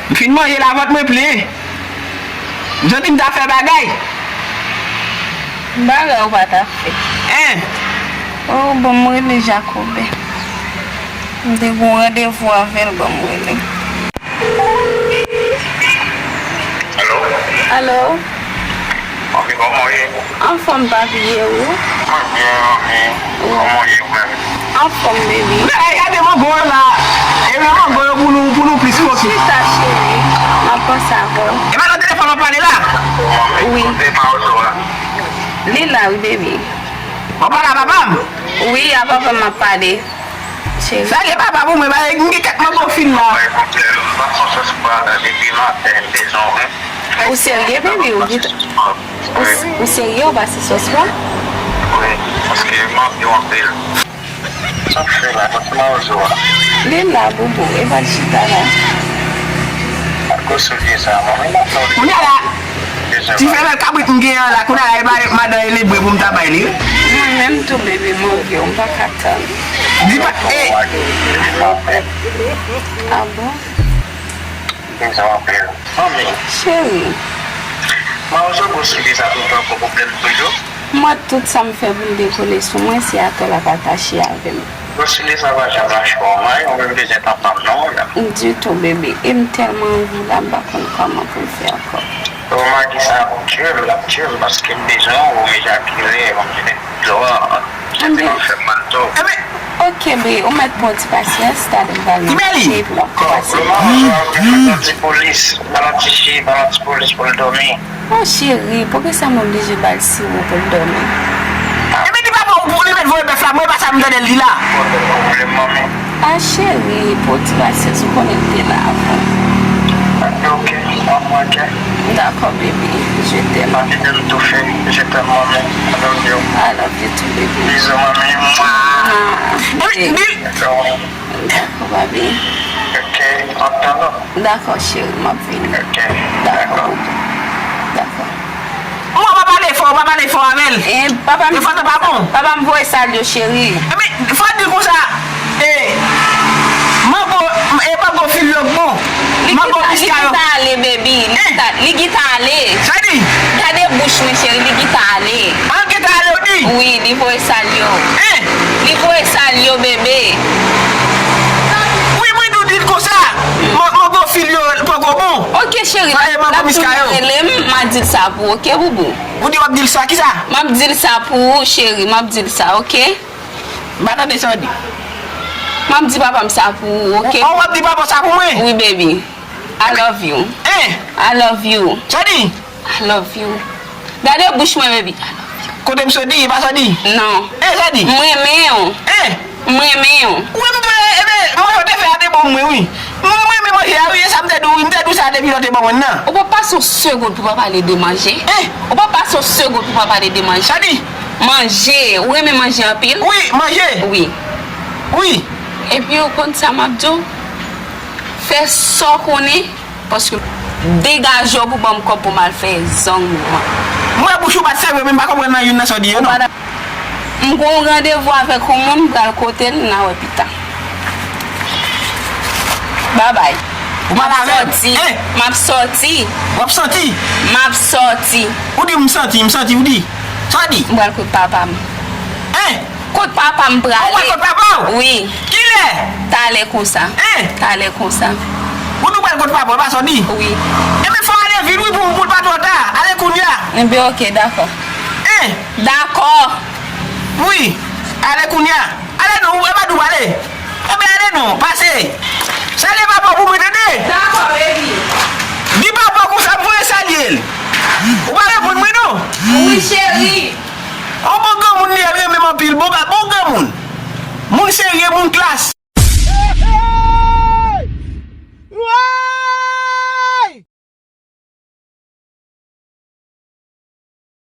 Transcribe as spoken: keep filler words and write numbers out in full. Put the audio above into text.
M fin manje la, vant mwen plen. Jodi m ta fè bagay. Bagay ou pa ta fè. Hein? Oh, bon, m rele Jacoben. M te gen yon randevou avè l, bon, m rele. Alo? Alo? Mami, kòman w ye? Anfòm, papi, e ou? Mwen byen, mami. Kòman w ye ou menm? Anfòm, baby. Men, e, gade mango yo la. E men mango yo pou nou, pou nou plis koki. Chita, cheri. M ap panse avè w. E pa nan telefòn w ap pale la? Wi. Kote Mawozo a? Li la, wi, baby. W ap pale a papa m? Wi, a papa m m ap pale. Cheri. Salye papa pou mwen, ba, m gen kèk mango fin la. Mwen, kontrè, m pa fè sòs pa depi maten, m bezwen w, wi. Ou serye, baby? Ou gen, ou, ou serye, ou pa fè sòs pa? Wi, paske m anvi w anpil. Sa w fè la, kote Mawozo a? Li la, boubou, e pa l chita la. Ak gwo soulye sa, mwen, m ap fè w. Kounye a la, ti femèl kabrit m gen an la, kounye a la, e pa madan Elebre pou m ta bay li, wi. Mwen menm tou, baby, m anvi w, m pa ka tann. Di pa, e. Ah bon? Cheri. Mawozo gwo soulye sa pou pran pou pwoblèm toujou. Mwen, tout sa m fè pou l dekole sou mwen, se atò l ap atache avè m. Gwo soulye sa pa janm mache pou mwen, ou menm bezwen tanpanm non, mwen menm. Ditou, baby. E m tèlman anvi w la, m pa konn kòman pou m fè ankò. Ou magi sa ap tiye m, l ap tiye m, paske m bezwen w, m ejakile, m ap vide dlo a. Jete m ap fè m mal tou. Enben, ok, baby, ou mèt pran ti pasyans, talè m pral nan kouche, epi m ap pase. Kòman ou ap fè yon ti polis, pa nan ti chi, pa nan ti polis pou l dòmi? Oh, cheri, poukisa m oblije ba l siwo pou l dòmi? Ebyen, di papa w pou li mèt voye bèf la, mwen pa sa m tande l di la. Pwoblèm, manmi. Ah, cheri, pran ti pasyans, ou konnen m te la avan. Ok, ok, ok. Dakò, baby, je t'aime. Pa kite m toufe, je t'aime, manmi. I love you. I love you too, baby. Bizou, manmi. Mwa. Mwa. Di, di. Dakò, papi. Ok, m ap tann ou. Dakò, cheri, m ap vini. Ok, dakò. Dakò. Dakò. Mwen pa pale fò, pa pale fò avè l. E, papa m, telefòn nan pa bon. Papa m voye sal yo, cheri. Epi, fò di l konsa, e, mango, e, mango fil yo bon. Mango piska yo. Li gentan ale, baby. Li gentan, li gentan ale. Sa di? Gade bouch mwen, cheri, li gentan ale. An gentan ale, w di? Wi, li voye sal yo. Hein? Li voye sal yo, bebe. Wi, mwen di w di l konsa. Mwen, mwen gon fil yo poko bon. Ok, cheri, l ap toujou rele m, m a di l sa pou ou, ok, boubou? Ou di w ap di l sa, kisa? M ap di l sa pou ou, cheri, m ap di l sa, ok? M pa tande sa w di. M ap di papa m sa pou ou, ok? Ou, ou ap di papa w sa pou mwen? Wi, baby. I love you. Hein? I love you. Sa di? I love you. Gade bouch mwen, baby. I love you. Kote m sot di, e pa sa w di? Non. Hein, sa di? M renmen w. Hein? M renmen w. Wi, m te, ebe, mwen yo te fè a te bon mwen, wi. Mwen, mwen renmen manje a, wi, e sa m te di w, wi, m te di w sa depi lè w te ban mwen nan. Ou pa pase yon segond pou pa pale de manje. Hein? Ou pa pase yon segond pou pa pale de manje. Sa di? Manje. Ou renmen manje anpil? Wi, manje. Wi. Wi. Epi ou konn sa m ap di w? Fè sa w konnen, paske degaje w pou ban m kòb pou m al fè zong mwen. M wè bouch ou pa t sere, men m pa konprann nan youn nan sa w di yo, non. M gon randevou avèk yon moun, m pral kote l, n a wè pita. Babay. Ou pale avè m? M ap sòti. Hein? M ap sòti. W ap sòti? M ap sòti. Ou di m santi, m santi, ou di? Sa w di? M pral kot papa m. Hein? Kot papa m prale. Ou pral kot papa w? Wi. Kilè? Talè konsa. Hein? Talè konsa. Ou di w pral kot papa w, e pa sa w di? Wi. Ebyen, fò w ale vit, wi, pou, pou l pa twò ta. Ale kounye a. Ebyen, ok, dakò. Hein? Dakò. Wi. Ale kounye a. Ale non, ou, e pa di w ale. Ebyen, ale non, pase. Salye papa w pou mwen, tande? Dakò, baby. Di papa w konsa m voye salye l. Ou pa reponn mwen, non? Wi, cheri. Yon bon granmoun li ye, l renmen m anpil. Bon, bon granmoun. Moun serye, moun klas.